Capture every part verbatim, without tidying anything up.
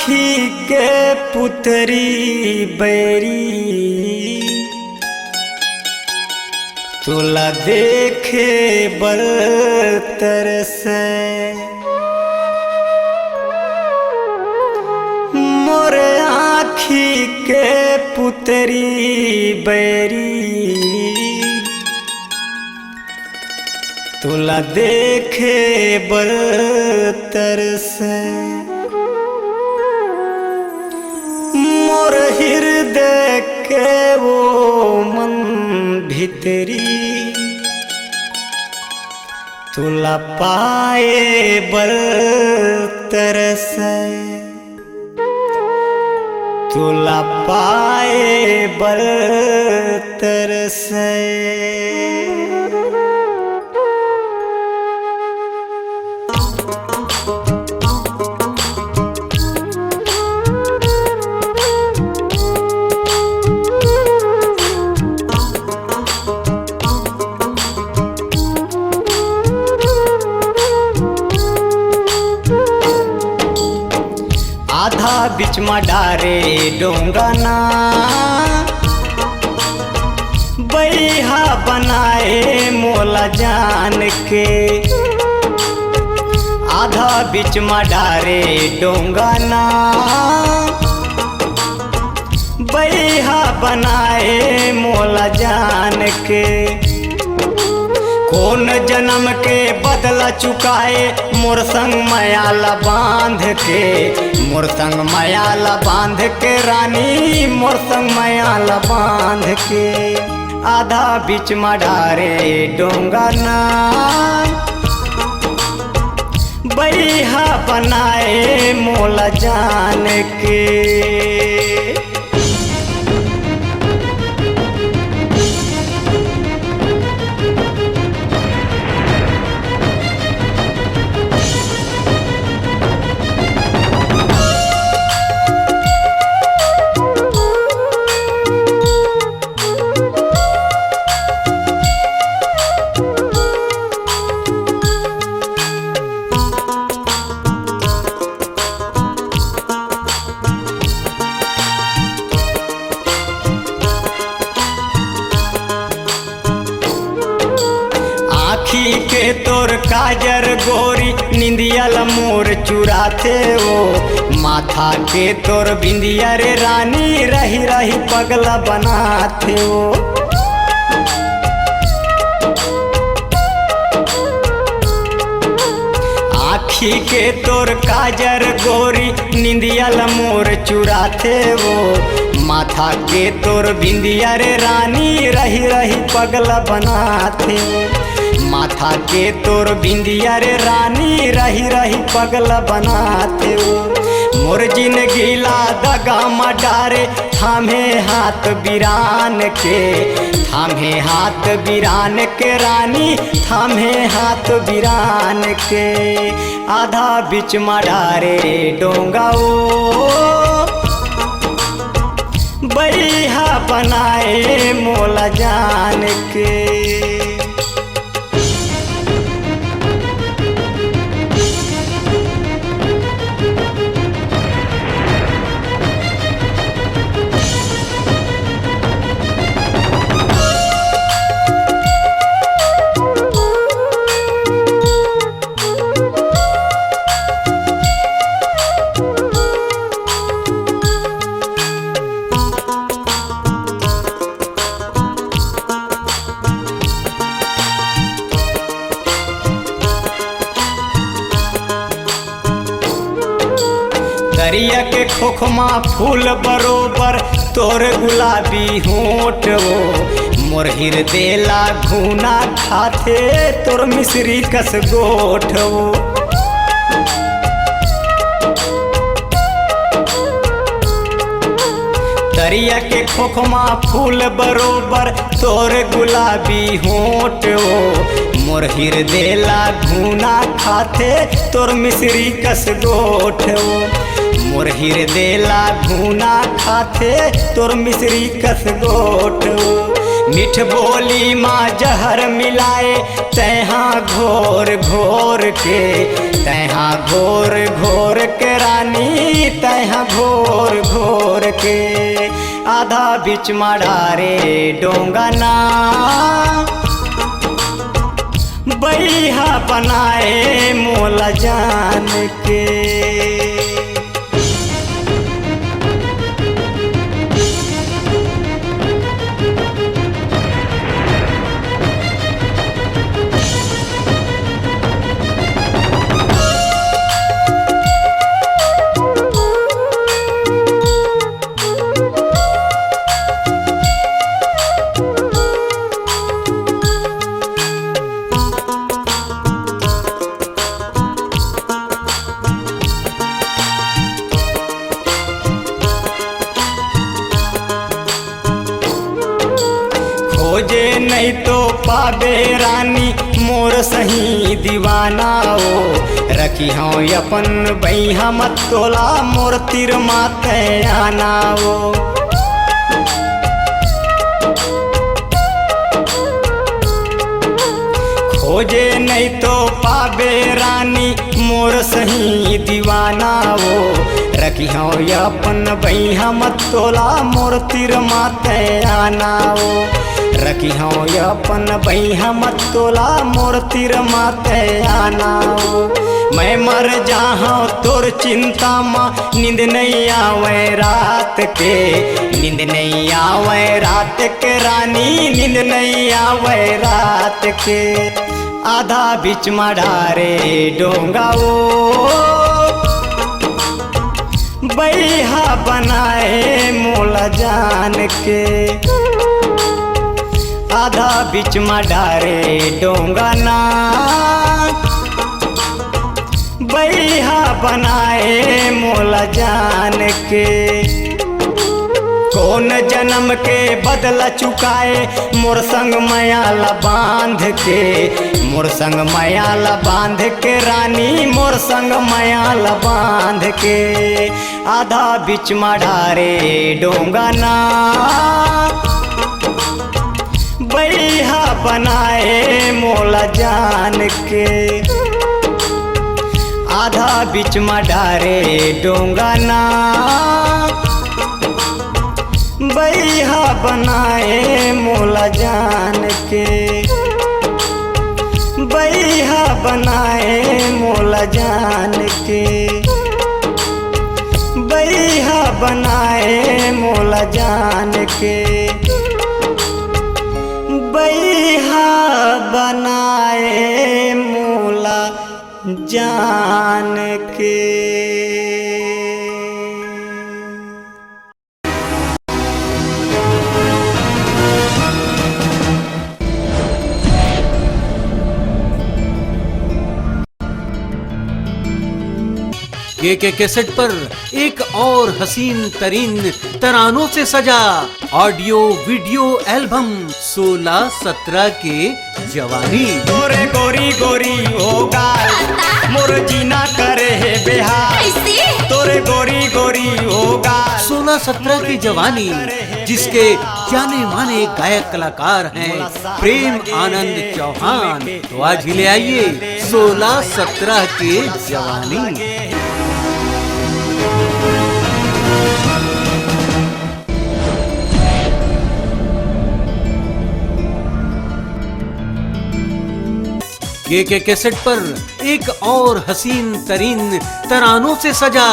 आँखी के पुतरी बैरी, तोला देखे बर तरसे। मोर आँखी के पुतरी बैरी, तोला देखे बर तरसे। मोर हृदय के वो मन भीतरी, तोला पाए बर तरसे। तोला पाए बर तरसे। आधा बीच म डारे डोंगा ना, बइहा बनाए मोला जान के। आधा बीच म डारे डोंगा ना, बइहा बनाए मोला जान के। कोन जनम के बदला चुकाए मोर संग मया ला बांध के, मोर संग मया ला बांध के रानी, मोर संग मया ला बांध के। आधा बीच म डारे डोंगा ना, बइहा बनाए मोला जान के। आँखी के तोर काजर गोरी, निंदिया ल मोर चुराथे ओ। माथा के तोर बिंदिया रे रानी, रहि रहि पगला बनाथे ओ। आँखी के तोर काजर गोरी, निंदिया ल मोर चुराथे ओ। माथा के तोर बिंदिया रे रानी, रहि रहि पगला बनाथे। माथा के तोर बिंदिया रे रानी, रहि रहि पगला बनाथे ओ। मोर जिनगी ला दगा म डारे, थामे हाथ बिरान के, थामे हाथ बिरान के रानी, थामे हाथ बिरान के। आधा बीच म डारे डोंगा ओ, बइहा बनाए मोला जान के। दरिया के खोखमा फूल बरोबर तोर गुलाबी होंठ ओ, मोर हिरदे ला घुना खाथे तोर मिश्री कस गोठ ओ। दरिया के खोखमा फूल बरोबर तोर गुलाबी होंठ ओ, मोर हिरदे ला घुना खाथे तोर मिश्री कस गोठ ओ, मोर हिरदे ला घुना खाथे तोर मिश्री कस गोठ ओ। मीठ बोली मा जहर मिलाए, तैहा घोर घोर के, तैहा घोर घोर के रानी, तैहा घोर घोर के। आधा बीच मा डारे डोंगना, बइहा बनाए मोला जान के। खोजे नहीं तो पाबे रानी मोर सही दीवाना ओ, रखिहौं अपन बइहा म तोला मोर तीर मा तैं आना ओ। खोजे नहीं तो पाबे रानी मोर सही दीवाना ओ, रखिहौं अपन बइहा म तोला मोर तीर मा तैं आना ओ, रखिहौं अपन बइहा म तोला मोर तीर मा तैं आना ओ। मैं मर जाहौं तोर चिंता मा, नींद नहीं आवै रात के, नींद नहीं आवै रात के रानी, नींद नहीं आवै रात के। आधा बीच मा डारे डोंगा ओ, बइहा बनाए मोला जान के। आधा बीच मा डारे डोंगा ना, बइहा बनाए मोला जान के। कोन जनम के बदला चुकाए, मोर संग मया ला बांध के, मोर संग मया ला बांध के रानी, मोर संग मया ला बांध के। आधा बीच मा डारे डोंगा ना, बइहा बनाए मोला जान के। आधा बीच मा डारे डोंगा ना, बइहा बनाए मोला जान के, बइहा बनाए मोला जान के, बइहा बनाए मोला जान के, बइहा बनाए मोला जान के। के के कैसेट पर एक और हसीन तरीन तरानों से सजा ऑडियो वीडियो एल्बम सोलह सत्रह के जवानी। तोरे गोरी गोरी हो गाल, मोर जीना करे हे बेहाल। कैसे? तोरे गोरी गोरी हो गाल। सोलह सत्रह की जवानी, जिसके जाने माने गायक कलाकार हैं प्रेम आनंद चौहान। तो आज ही ले आइए सोलह सत्रह के जवानी। के के कैसेट पर एक और हसीन तरीन तरानों से सजा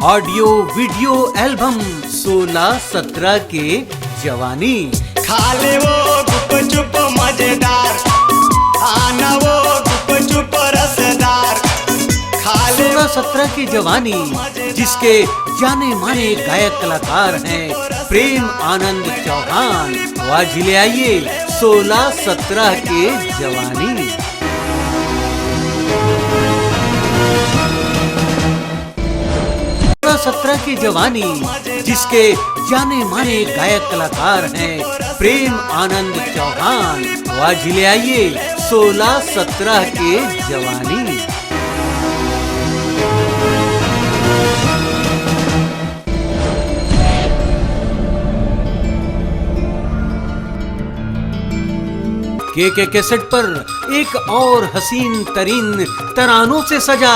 ऑडियो वीडियो एल्बम सोलह सत्रह के जवानी। खा ले वो गुपचुप मजेदार, आना वो गुपचुप रसदार। खा ले सोलह सत्रह की जवानी, जिसके जाने माने गायक कलाकार हैं प्रेम आनंद चौहान। तो आज ही ले आइए सोलह सत्रह के जवानी। सोलह सत्रह की जवानी, जिसके जाने माने गायक कलाकार हैं प्रेम आनंद चौहान। तो आज ही ले आइए सोलह सत्रह के जवानी। के के कैसेट पर एक और हसीन तरीन तरानों से सजा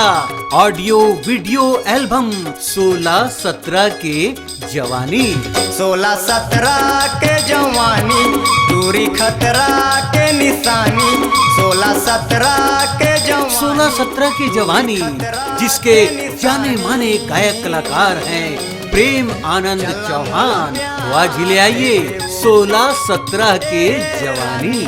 ऑडियो वीडियो एल्बम सोलह सत्रह के जवानी। सोलह सत्रह के जवानी, दूरी खतरा के निशानी। सोलह सत्रह के जवानी, सोलह सत्रह की जवानी, जिसके जाने माने गायक कलाकार हैं प्रेम आनंद चौहान। तो आज ही ले आइए सोलह सत्रह के जवानी।